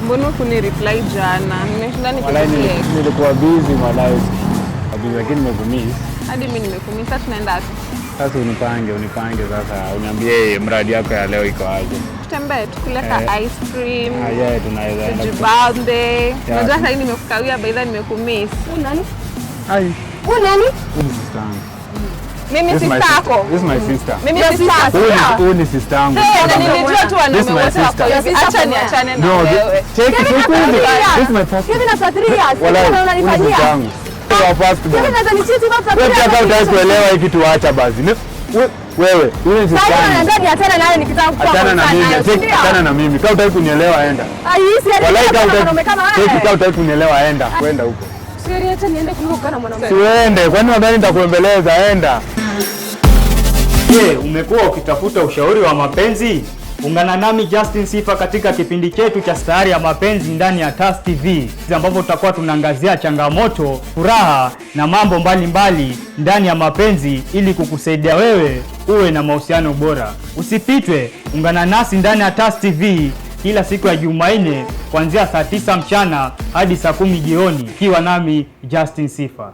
Mbona hukuni reply jana? Nimeshinda Walai nikikutext. Nilikuwa busy walai. Busy lakini nimekumiss. Hadi mimi nimekumiss. Sasa tunaenda wapi? Sasa unipange sasa, uniambie mradi yako ya leo iko aje. Tutembee, tukule ka ice cream. Ah, yeah, tunaweza enda. Tujibambe. Unajua sasa nimekukawia, by the way nimekumiss. Nani? Ai, Huyu nani? Huyu ni sister yangu. Mimi This is my sister sister. yako. This is my sister. Mimi Your sister sister. Huyu yako. ni sister yangu. Na nilijua tu This is wanaume my wote wako sister. hivi. Acha niachane na No, wewe. check it, check it. This is my first. Kevin, after 3 years. Walai, Mbona huyu ni unanifanyia? sister yangu. Our first born. Kevin, naweza nicheat hivyo after Wewe 3 pia years? kama hutaki kuelewa hii kitu, acha basi. Wewe, huyu ni sister Sasa yangu. unaniambia niachane naye nikitaka kuwa Achana na concerned mimi. nayo, si Check, ndio? achana na mimi. Kama hutaki kunielewa, enda. Ai, si heri Walai kama kama mwanaume kama hutaki, cheki, wewe. kama hutaki kunielewa, enda. Kwenda huko. Si heri acha niende kuliko kukaa na mwanaume. Siuende, kwani wadhani nitakuembeleza? Enda. Je, umekuwa ukitafuta ushauri wa mapenzi? Ungana nami Justin Sifa katika kipindi chetu cha Sayari ya Mapenzi ndani ya Tas TV, ambapo tutakuwa tunaangazia changamoto, furaha na mambo mbalimbali ndani ya mapenzi ili kukusaidia wewe uwe na mahusiano bora. Usipitwe, ungana nasi ndani ya Tas TV kila siku ya Jumanne kuanzia saa 9 mchana hadi saa 10 jioni, ikiwa nami Justin Sifa.